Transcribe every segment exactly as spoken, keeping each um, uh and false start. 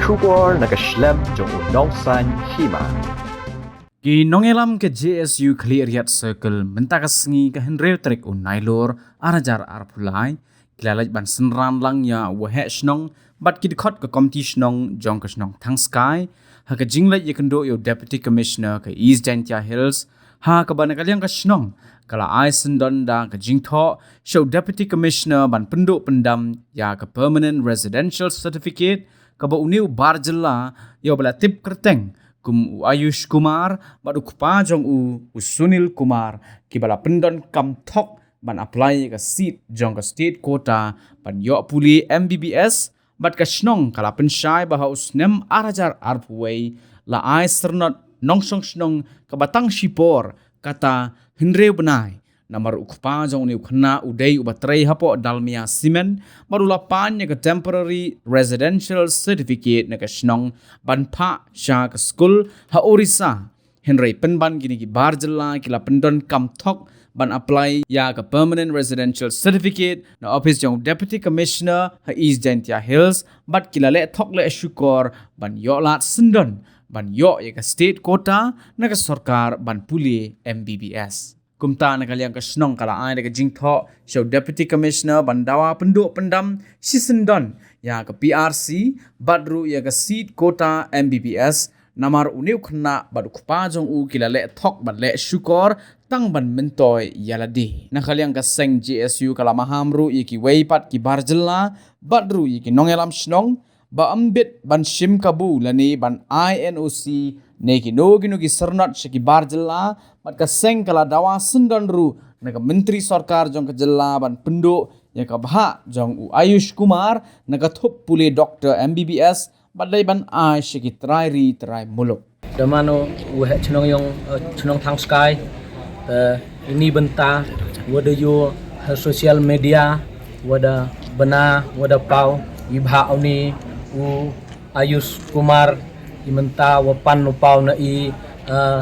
Khubor na ka shlem jong u Nongsaiñ Hima. Ki nongïalam ka J S U Khliehriat Circle mynta ka sngi ka hynriew tarik u Nailur ar hajar arphew lai ki la leit ban synran lang ïa u waheh shnong bad ki dkhot ka komiti shnong jong ka shnong Thangskai ha ka jingleit ïakynduh ïa u Deputy Commissioner ka East Jaintia Hills, ha kaba na ka liang ka shnong ka la ai syndon da ka jingthoh sha u Deputy Commissioner ban pynduh pyndam ïa ka Permanent Residential Certificate kaba une u bar jylla ïa uba la tip kyrteng kum u Ayush Kumar bad u kpa jong u, u Sunil Kumar, kiba la pyndonkam thok ban apply ïa ka seat jong ka state quota ban ïoh pule M B B S, bad ka shnong ka la pynshai ba ha u snem ar hajar arphew wei la ai syrnod nongshong shnong kaba tang shipor, kata hynriew bnai. Namar u kpa jong une u khynnah u dei uba trei hapoh Dalmia Cement bad u la pan ïa ka Temporary Residential Certificate na ka shnong ban phah sha ka skul ha Orissa. Hynrei pynban kine ki bar jylla ki la pyndonkam thok ban apply ïa ka Permanent Residential Certificate na ophis jong u Deputy Commissioner ha East Jaintia Hills bad ki la leh thok leh shukor ban ïoh lad syndon ban ïoh ïa ka state quota na ka sorkar ban pule M B B S. Kumta na ka liang ka shnong ka la ai da ka jingthoh sha u Deputy Commissioner ban dawa pynduh pyndam shi syndon ïa ka P R C bad ruh ïa ka seat quota M B B S, namar une u khynnah bad u kpa jong u ki la leh thok bad leh shukor tang ban myntoi ïa lade. Na ka liang ka seng J S U ka la maham ruh ïa kiwei pat ki bar jylla bad ruh ïa ki nongïalam shnong ba ym bit ban shim kabu lane ban ai N O C ne kino kino ki syrnod sha ki bar jylla, bad ka seng ka la dawa syndon ruh na ka myntri sorkar jong ka jylla ban pynduh ïa ka bhah jong u Ayush Kumar na ka thup pule doctor M B B S bad dei ban ai sha ki trai ri trai muluk. Da mano u heh chnong ïong, eh, chnong Thangskai, eh, ini bynta wa da ïoh ha social media wa da bna wa da paw i bha uni u Ayush Kumar i mynta wa pan u paw na i, eh,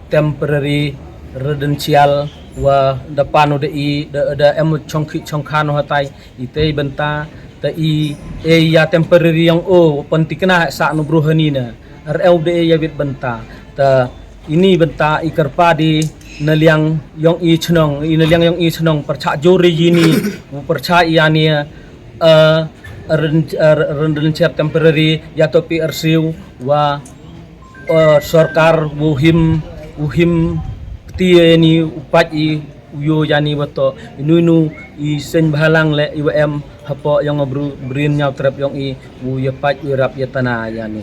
temporary residential wa da pan u da i da, da em chongkhi chongkhan u hatai. Ite bynta ta i e ïa temporary ïong o pon tikna sa nu bru hani na. Ar eu de ïa bit bynta ta ini bynta i kyrpa di na liang ïong i chnong, i na liang ïong i chnong percha jor ri ini u percha ïa ni, eh, ren ren ren temporary ïa to pi arsiu wa, eh, sorkar u him, u him kti ni u paj i u yo yani wa to inu inu i seng bhalang le i wa em hapo ïong bru brin ñiaw trep ïong i u ya paj u rap ya tana yani.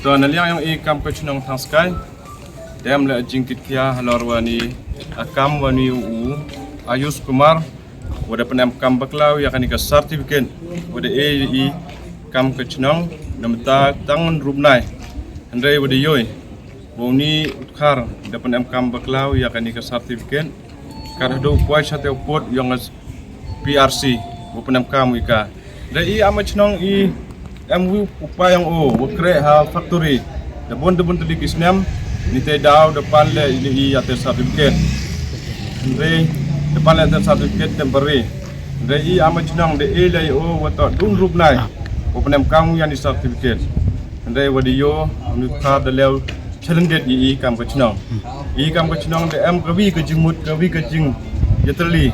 To na liang ïong i kam ka chnong Thangskai dem le jingkit kia halor wa ni a kam wa ni u Ayush Kumar wa da pynem kam bakla ïa kani ka certificate wa da e i kam ka chnong na mynta tang rup nai. Hynrei wa da yoi wa uni u Dkhar da pynem kam bakla ïa kani ka certificate. Kat hadu kwai sate u put ïong P R C wa pynem kam ïa ka. Da i ama chnong i em wi u pa ïong o wa kre ha factory da bun da bun tali ki snem. Ni te daw da pan le i i ya te certificate. Hynrei da pan le te certificate temporary. Hynrei i ama chnong da i le o wa to dun rup nai wa pynem kam ïa ni certificate. Hynrei wa da yo ni ka da lew challenge i i kam ka chnong. I kam ka chnong da em ka wi ka jingmut ka wi ka jing ya tali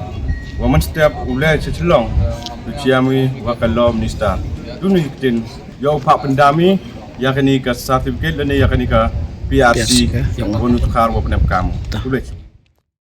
wa man step u le cha chlong. Tu chiam wi wa ka law minister tu ni tin yo pa pyndam i ya kani ka certificate lane ya kani ka P R C. P R C ka, ya wa nu khar wa pynem kam. Tu le.